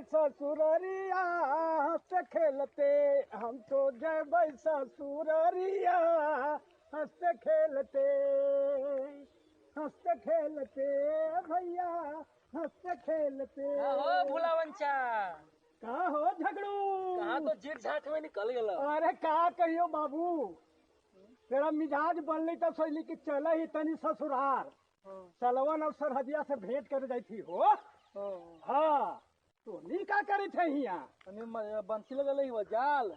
ससुररिया हंसते खेलते, हम तो जयबै ससुररिया हंसते खेलते, हंसते खेलते भैया हंसते खेलते। का हो भुलावंचा, का हो झगड़ू, कहाँ तो जीत झाट में निकल गेल। अरे का कहियो बाबू, तेरा मिजाज बनली तब सोचली कि चल ही तनी ससुराल, सलवन और सरहदिया से भेंट कर जाई थी हो। हाँ तो नी का करे थे हिया? तनी बंसी लगल ही जाल,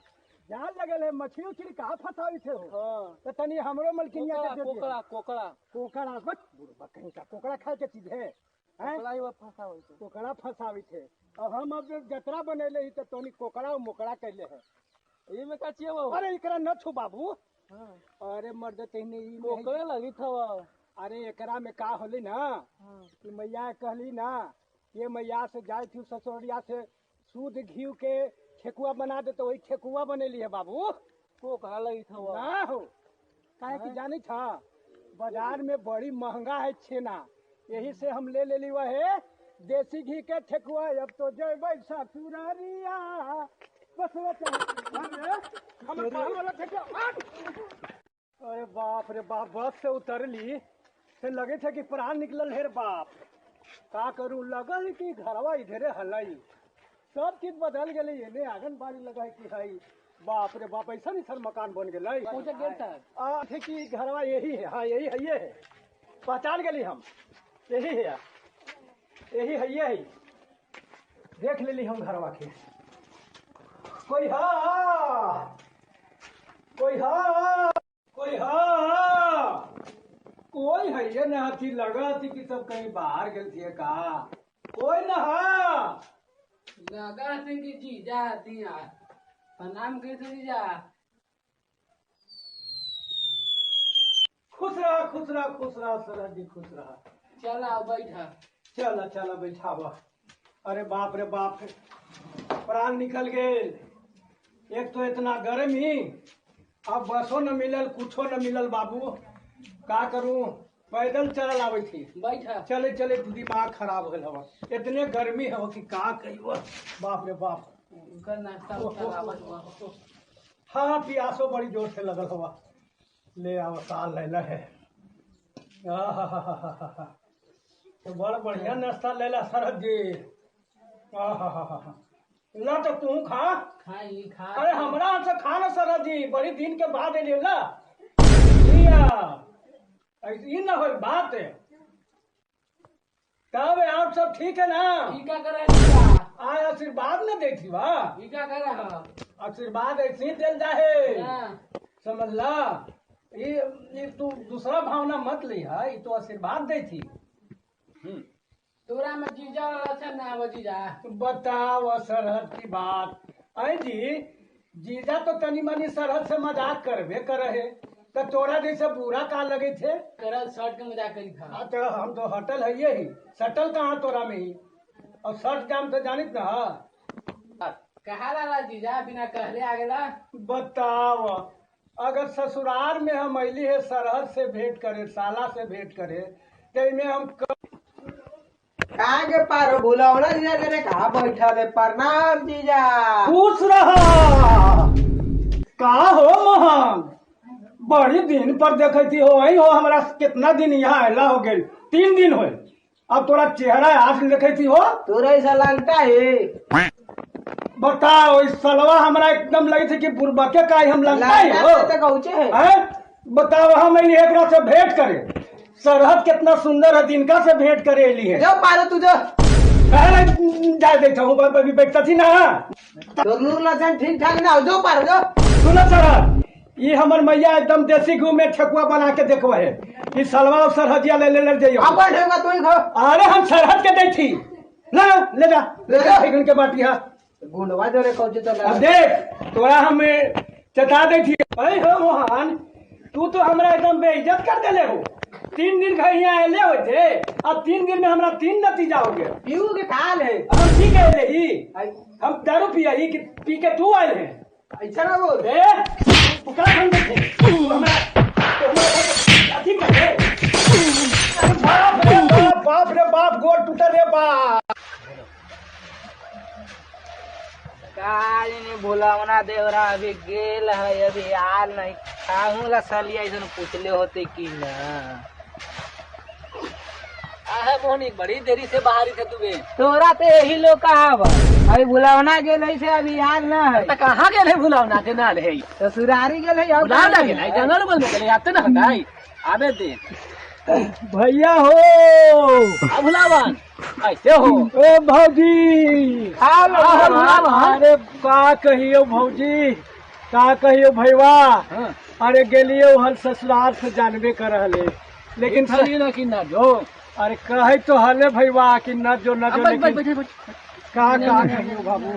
जाल लगल है, मछली उछली का फसाई थे हो। हाँ। तो तनी हमरो मलकिनिया के दे दियो। कोकड़ा, कोकड़ा, कोकड़ा, बस बुढ़बा कहीं का कोकड़ा खाए के चीज है, हैं? कोकड़ा ही वो फसावे थे। कोकड़ा फसावी थे। अब हम अब जब जतरा बनैले ही तो तनी कोकड़ा और मोकड़ा कैले है। ई में का चाहिए वो? अरे एकरा न छू बाबू। हाँ। अरे मर्द तहने ई में कोकड़े लगी था वो। अरे एकरा में का होली ना हाँ। कि मैया कहली ना ये मैया से जाए थी ससुरिया से शुद्ध घी के ठेकुआ बना दे, तो वही ठेकुआ बनेली है बाबू। कोकड़ा लगी था वो। ना हो, काहे कि हाँ। जानी था बाजार में बड़ी महंगा है छेना, यही से हम ले लेली वह है देसी घी के ठेकुआ। अब तो जयबै ससुरारिया बस वो तो- अरे, हमर खाए वाला ठेकुआ, आठ! अरे बाप रे बाप, बस से उतरली से लगे थे कि प्राण निकलल हे रे बाप। का करूं, लगल कि घरवा इधरे हलई, सब चीज बदल गेलै, एने आंगनबाड़ी लगा कि है। बाप रे बाप, ऐसा नहीं सर मकान बन गेलै। पहुंचे गेल सर? आ थे कि घरवा यही है। हाँ यही है, ये है, पहचान गेली हम, यही है, यही है, ये है, देख लेली हम घरवा के। कोई हा, कोई हा, कोई हा, कोई है ये ना थी, लगा थी कि सब कहीं बाहर गेल थी का, कोई ना हा। लगा थी कि जीजा दिया प्रणाम करे थे जीजा। खुश रहा, खुश रहा, खुश रहा सरह जी, खुश रहा। चल आओ बैठा। चल चल बैठावा। अरे बाप रे बाप, प्राण निकल गए। एक तो इतना गर्मी, अब बसो न मिलल, कुछो न मिलल बाबू, का करूं, पैदल चलल आवे थी। बैठा। चले चले दिमाग खराब हो हवा, इतने गर्मी हवा कि का कहियो, बाप रे बाप। उनका नाश्ता उस्ता लावत हुआ। हाँ प्यासो बड़ी जोर से लगल हवा। ले आओ साल ले है। आहाहाहाहा। तो बड़ा बढ़िया नाश्ता ले ला शरद जी। आहाहाहा। ला तो तू खा। खाई खा। अरे हमरा हाथ से खा ना शरद जी, बड़ी दिन के बाद एलियो ला। लिया। ऐसी ना होई बात है। तब आप सब ठीक है ना? ई का करे जीजा? आय आशीर्वाद न देखी बा। ई का करे हो? आशीर्वाद ऐसे ही दिल जाहे। हाँ। समझला? ये तू दूसरा भावना मत ली है, ये तो आशीर्वाद दे थी। तोरा में जीजा वाला अच्छा ना हो जीजा। बताओ सरहद की बात। अरे जी जीजा तो तनी मनी सरहद से मजाक करबे करे है, तो तोरा जैसे बुरा का लगे थे? करल शर्ट के मजाक करी था। हाँ, तो हम तो हटल है ही, सटल कहाँ तोरा में ही, और शर्ट काम तो जानित ना। कहा ला जीजा बिना कहले आ गेला? बताओ अगर ससुराल में हम अली है सरहद से भेंट करे, साला से भेंट करे, तो इनमें हम कहाँ के पार भुलावना जीजा तेरे कहाँ बैठा ले? प्रणाम जीजा। खुश रहा। का हो मोहन, बड़ी दिन पर देखे थी हो, आई हो हमरा कितना दिन यहाँ अला हो गेल, 3 दिन हो, अब तोरा चेहरा आज देखे थी हो। तोरा ऐसा लगता है? बताओ इस सलवा हमरा एकदम लगे थे कि बुरबके का ही हम लगता है हो। तो कहूचे है। हैं? बताओ हम अली एकरा से भेंट करे, सरहद कितना सुंदर है, दिनका से भेंट करे अली है। जो पारो तू जो। अरे जा देखता हूँ, अभी बैठता थी ना। तोर लूर लक्षण ठीक ठाक ना हो, जो पारो जो। सुनो सरहद, ये हमर मैया एकदम देसी घी में ठेकुआ बना के देखो है, ये सलवा और सरहदिया ले ले ले जाइयो। अब बैठेगा तू ही खो। अरे हम सरहद के दै थी, ले ले जा, ले जा ठेकन के बाटी। गुंडवा जो रे कहूचे चला। अब देख तोरा हम चता दै थी। अरे हो मोहन, तू तो हमरा एकदम बेइज्जत कर देले हो। 3 दिन का यहाँ आले होते थे, अब 3 दिन में हमरा 3 नतीजा हो गया। पीऊ के खाल है। हम ठीक है ले ही, हम दारू पिया ही कि पी के तू आए हैं। ऐसा ना बोल। ए, पुकार हम देखे। तू हमरा, तू हमरा अथी कर दे। अरे बाप रे बाप, बाप रे बाप, गोड़ टूटा रे बाप। भुलावना देवरा अभी गेल है, अभी आल नहीं। काहू ला सलिया ऐसन पूछले होते कि ना। आहे मोहनी, बड़ी देरी से बाहर ही थे तुबे। तोरा तो यही लोग कहा बा, अभी भुलावना गेल है से अभी आल ना है। त कहाँ गेल है भुलावना के ना है? ससुरारी गेल है। और भुलावना गेल है, जंगल बल में गेल है, आते ना हटाई आबे दे। भैया हो। आ भुलावन ऐसे हो। ए भौजी। आ भुलावन। अरे का कहियो भौजी, का कहियो भैया। अरे गेलियो हल ससुराल से जानबे कर हले, लेकिन लेकिन ना कि ना जो। अरे कहे तो हले भैया कि न जो न जो, बैठ लेकिन बैठ बैठ। का का कहियो बाबू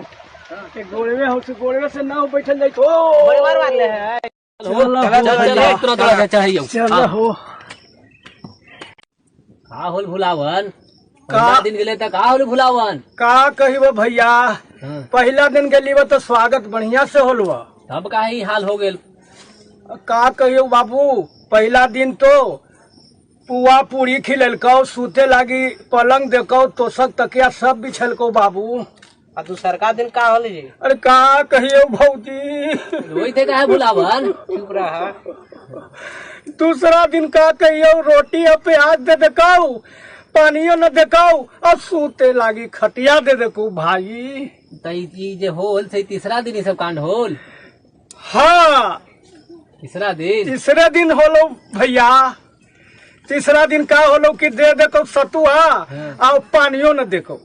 के गोड़वे हो से गोड़वे से ना हो बैठल जाई तो बड़ी बार मारले है। चल चल चल, इतना थोड़ा चढ़ाइयो। चल हो। का होल भुलावन? का? पहला दिन गेले त का होल भुलावन? का कहिबो भैया, पहला दिन गेली तो स्वागत बढ़िया से होलवा, तब का ही हाल हो गेल? का कहियो बाबू, पहला दिन तो पुआ पूरी खिलेलकौ, सूते लागी पलंग देखौ, तोशक तकिया सब बिछलकौ बाबू। आ दूसरका दिन का होल जी? अरे का कहियो भौजी। रोई थे काहे भुलावन? चुप रहा। दूसरा दिन का कहियो, रोटी और प्याज दे देखौ, पानियो न देखौ, और सूते लागी खटिया दे देखो भाई। त ई जे होल से तीसरा दिन ई सब कांड होल? हाँ, तीसरा दिन। तीसरे दिन होलो भैया। तीसरा दिन का होलो कि दे देखो सतुआ और पानियो न देखो।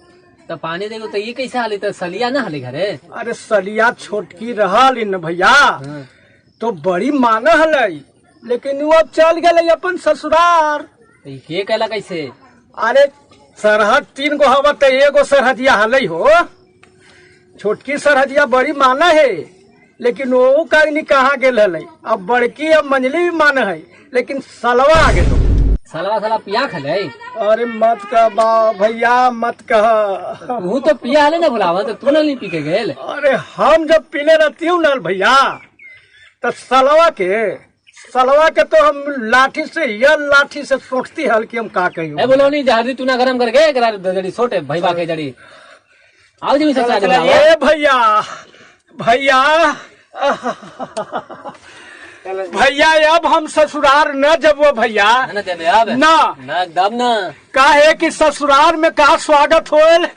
त पानी देखो तो ये कैसे हाली? त सलिया ना हाली घरे? अरे सलिया छोटकी रहल इन भैया, तो बड़ी मांग हलै, लेकिन वो अब चल गए अपन ससुराल। त ई के कहला कैसे? अरे सरहद 3 गो हवा तो एगो सरहदिया हलै हो, छोटकी सरहदिया बड़ी माना है, लेकिन वो कानी कहाँ गेल हलै। अब बड़की अब मंझली भी मान है, लेकिन सलवा आ गेलो। सलवा सला पिया खले? अरे मत कह बा भैया, मत कह। तू तो पिया हले ना भुलावन, तो तू ना नहीं पी के गेल? अरे हम जब पीले रहती हूँ ना भैया, तो सलवा के तो हम लाठी से या लाठी से सोचती हल कि हम का कहियो। ए बोलो जहरी तू ना गरम करके एकरा जड़ी सोटे भईबा के जड़ी आओ जी ससुराल। ए भैया भैया भैया, अब हम ससुराल न जबो भैया। ना जबे अब ना ना एकदम ना। काहे कि ससुराल में का स्वागत होल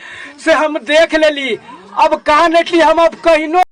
से हम देख लेली, अब कहा नेटली हम अब कहिनो।